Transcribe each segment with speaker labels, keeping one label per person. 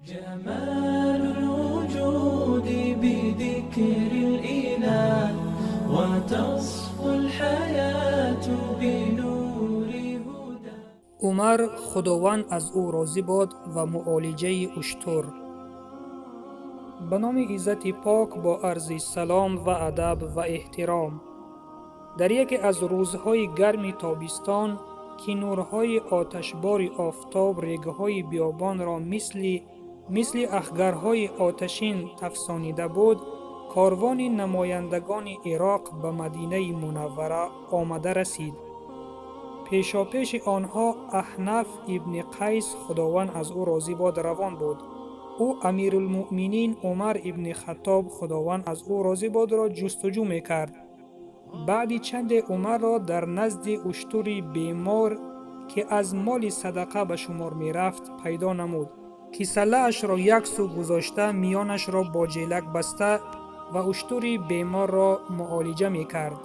Speaker 1: جمال الوجود بذكر الإله وتصفو الحياة بنور هدى.
Speaker 2: Умар, Худованд аз ӯ розӣ бод, ва муолиҷаи уштур. Ба номи Иззати Пок, бо арзи салом ва адаб ва эҳтиром. Дар яке аз рӯзҳои гарми тобистон, ки нурҳои оташбори офтоб регҳои биёбонро мисли ахгарҳои оташин тафсонида буд, корвони намояндагони Ироқ ба Мадинаи Мунаввара омада расид. Пешопеши онҳо Аҳнаф ибни Қайс, Худованд аз ӯ розӣ бод, равон буд. Ӯ Амирулмуъминин Умар ибни Хаттоб, Худованд аз ӯ розӣ бодро, ҷустуҷӯ мекард. Баъди чанде Умарро дар назди уштури бемор, ки аз моли садақа ба шумор мерафт, пайдо намуд, ки саллаашро як сӯ гузошта, миёнашро бо ҷелак баста ва уштури беморро муолиҷа мекард.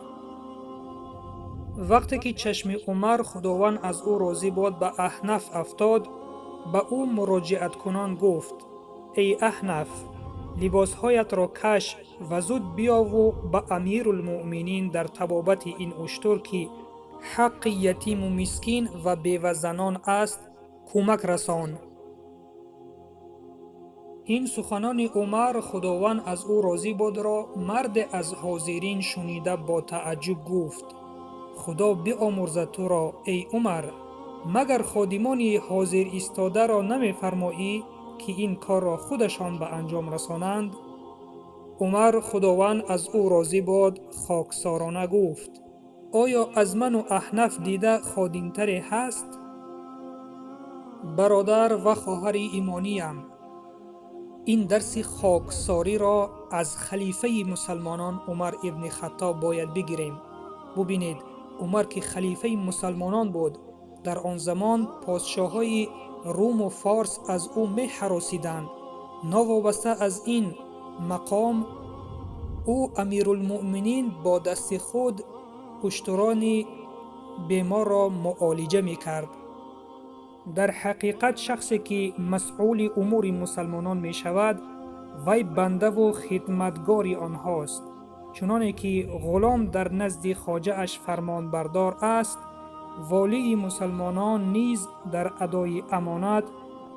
Speaker 2: Вақте ки чашми Умар, Худованд аз ӯ розӣ бод, ба Аҳнаф афтод, ба ӯ муроҷиаткунон гуфт: «Эй Аҳнаф, либосҳоятро каш ва зуд биёву ба Амирулмуъминин дар табобати ин уштур, ки ҳаққи ятиму мискин ва бевазанон аст, кӯмак расон». Ин суханони Умар, Худованд аз ӯ розӣ бодро, марде аз ҳозирин шунида, бо тааҷҷуб гуфт: «Худо биомӯрзад туро, эй Умар, магар ходимони ҳозир истодаро намефармоӣ, ки ин корро худашон ба анҷом расонанд?» Умар, Худованд аз ӯ розӣ бод, хоксорона гуфт: «Оё аз ману Аҳнаф дида ходимтаре ҳаст?» Бародар ва хоҳари имониям, ин дарси хоксориро аз халифаи мусалмонон Умар ибни Хаттоб бояд бигирем. Бубинед, Умар, ки халифаи мусалмонон буд, дар он замон подшоҳои Руму Форс аз ӯ меҳаросиданд. Новобаста аз ин мақом, ӯ, Амирулмуъминин, бо дасти худ уштурони беморро муолиҷа мекард. Дар ҳақиқат, шахсе ки масъули умури мусалмонон мешавад, вай бандаву хидматгори онҳост. Чуноне ки ғулом дар назди хоҷааш фармонбардор аст, волии мусалмонон низ дар адои амонат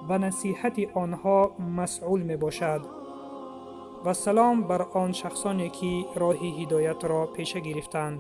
Speaker 2: ва насиҳати онҳо масъул мебошад. Вассалом бар он шахсоне, ки роҳи ҳидоятро пеша гирифтанд.